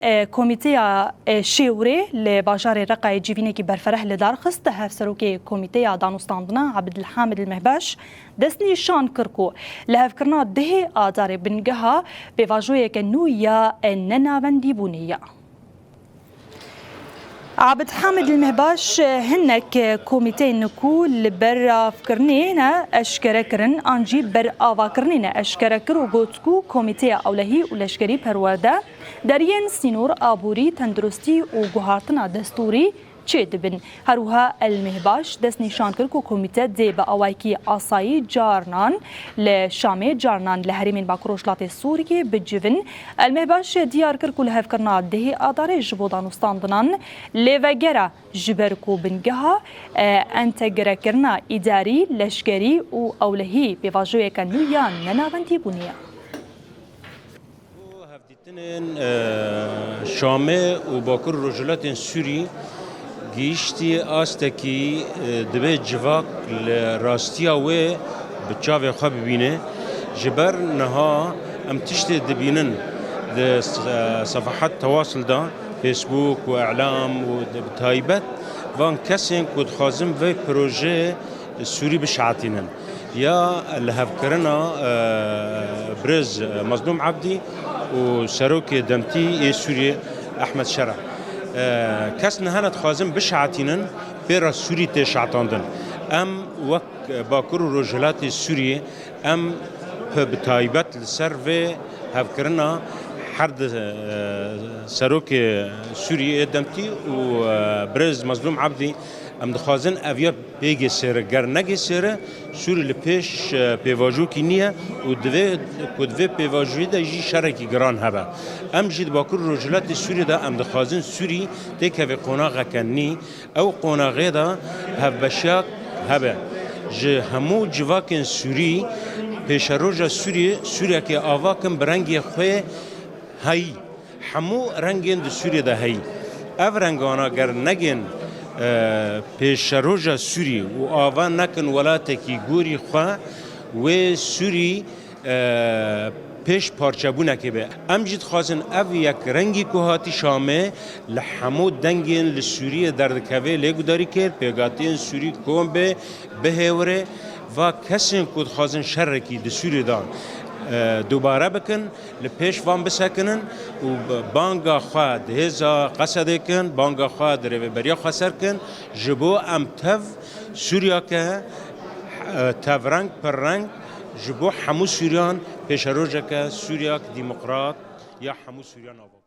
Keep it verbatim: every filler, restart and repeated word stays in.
E, Komîteya, e, Şêwrê li bajarê Reqayê civînekî berfereh li dar xist. Hevserokê Komîteya Danûstandina Ebdilhamid Mehbaş destnîşan kir ku lihevkirina dehê Adarê bingeha pêvajoyeke nû ya, e, nenavendîbûnê ye. Abid Hamid Mehbaş hinek komîteyên ku li beravkirinê ne eşkere kirin an jî beravakirinê ne eşkere kir û got ku Komîteya Ewlehî û Leşkerî Perwerde deriyên sînor, aborî, tenduristî û guhartina destûrî çêdibin. Her wiha El Mehbaş destnîşan kir ku komîte dê bi awayekî asayî carnan li Şamê, carnan li herêmên Bakur Rojhilatê Sûriyê bicivin. El Mehbaş diyar kir ku lihevkirina dehê Adarê ji bo danûstandinan lêveger e, ji ber ku bingeha, e, entegrekirina îdarî, leşkerî û ewlehî pêvajoyeke nû ya nenavendîbûnê ye. Bo hevdîtinên, e, Şamê û Bakur Rojhilatên Sûrî gihiştî astekî, e, divê civak li rastiya wê bi çavê xwe bibîne. Ji ber niha em tiştê dibînin di se-, sefahet tewasil de, Facebook û îlam û di, bi taybet van kesên ku dixwazin vê projeyê Sûrî bişehatînin. Ya lihevkirina, e, birêz Mazlûm Ebdî û serokê demtî ê Sûriyê Ehmed Şera. E, kes nihene dixwazin bişehatînin, pê re Sûrî tê şehetandin. Em wek Bakur û Rojhilatê Sûriyê, em bi taybet li ser vê hevkirina her di, e, serokê Sûriyê ê demtî û, e, birêz Mazlûm Ebdî, em dixwazin ev ya pêgê sêre, ger negê sêre, Sûrî li pêş, e, pêvajokî niye û divê ku di vê pêvajoyê de jî şerekî giran hebe. Em jî di Bakur Rojhilatê Sûriyê de em dixwazin Sûrî têkeve qonaxeke nî, ew qonaxê de hevbeşiyak hebe. Ji hemû civakên Sûrî, pêşeroja Sûrî, Sûriyekê ava kin bi rengê xwe heyî. Hemû rengên di Sûriyê de heyî. Ev rengana ger negên, e, pêşeroja Sûrî û ava nekin welatekî gorî xwe, wê Sûrî, e, pêş parçebûnekê be. Em jî dixwazin ev yek rengî ku hatî Şamê li hemû dengên li Sûriyê derdikeve lê gudarî kir, pêkhatiyên Sûrî kom bê, bihêwire, va kesên ku dixwazin şerekî di Sûriyê de, e, dubare bikin, li pêş van bisekinin û b-, banga xwe di hêza Qesedê kin, banga xwe di rêveberiya xwe ser kin, ji bo em tev Sûriyake, e, tevreng, pirreng, ji bo hemû Sûriyan pêşerojeke Sûriyak demokrat ya hemû Sûriyan ava.